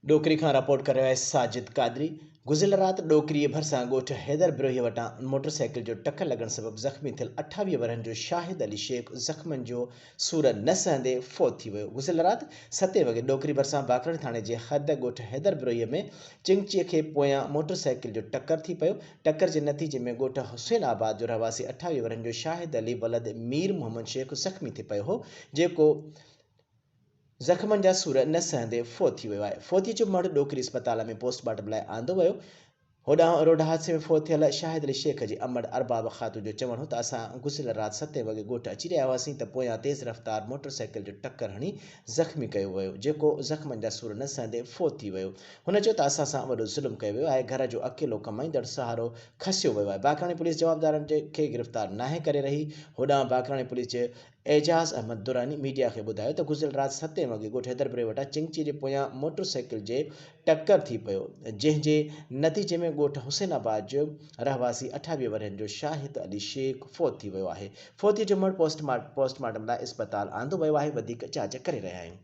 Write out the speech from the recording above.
ڏوڪري کان رپورٽ ڪري رهيو آهي ساجد قادري گذريل رات ڏوڪري ڀرسان ڳوٺ حيدر بروهي وٽان موٽر سائيڪل جو ٽڪر لڳڻ سبب زخمي ٿيل 28 ورهين جو شاهد علي شيخ زخمن جو سور نه سهندي فوت ٿي ويو گذريل رات ستين وڳي ڏوڪري ڀرسان باقراڻي ٿاڻي جي حد ڳوٺ حيدر بروهي ۾ چنگچي کي پويان موٽر سائيڪل جو ٽڪر ٿي پيو ٽڪر جي نتيجي ۾ ڳوٺ حسين آباد جو رهواسي 28 ورهين جو شاهد علي ولد مير محمد شيخ زخمي ٿي پيو هو جيڪو زخمن جا سور نه سهندي فوت ٿي ويو آهي. فوتي جو مڙهه ڏوڪري اسپتال ۾ پوسٽ مارٽم لاء آندو ويو. هوڏانهن روڊ حادثي ۾ فوت ٿيل شاهد علي شيخ جي امڙ ارباب خاتون جو چوڻ هو ته اسان گذريل رات ستين وڳي ڳوٺ اچي رهيا هئاسين ته پويان تيز رفتار موٽر سائيڪل جو ٽڪر هڻي زخمي ڪيو ويو جيڪو زخمن جا سور نه سهندي فوت ٿي ويو. هن چيو ته اسان سان وڏو ظلم ڪيو ويو آهي گهر جو اڪيلو ڪمائيندڙ سهارو کسيو ويو آهي. باقراڻي پوليس جوابدارن کي گرفتار ناهي ڪري رهي. هوڏانهن باقراڻي پوليس جي اعجاز احمد دراني ميڊيا کي ٻڌايو ته گذريل رات ستين وڳي ڳوٺ حيدربري وٽان چنگچي جي پويان موٽر سائيڪل جي ٽڪر ٿي پيو جنهن جي نتيجي ۾ ڳوٺ حسين آباد جو رهواسي 28 ورهين جو شاهد علي شيخ فوت ٿي ويو آهي فوتي جو مڙهه پوسٽ مارٽم لاء اسپتال آندو ويو آهي وڌيڪ جاچ ڪري رهيا آهيون.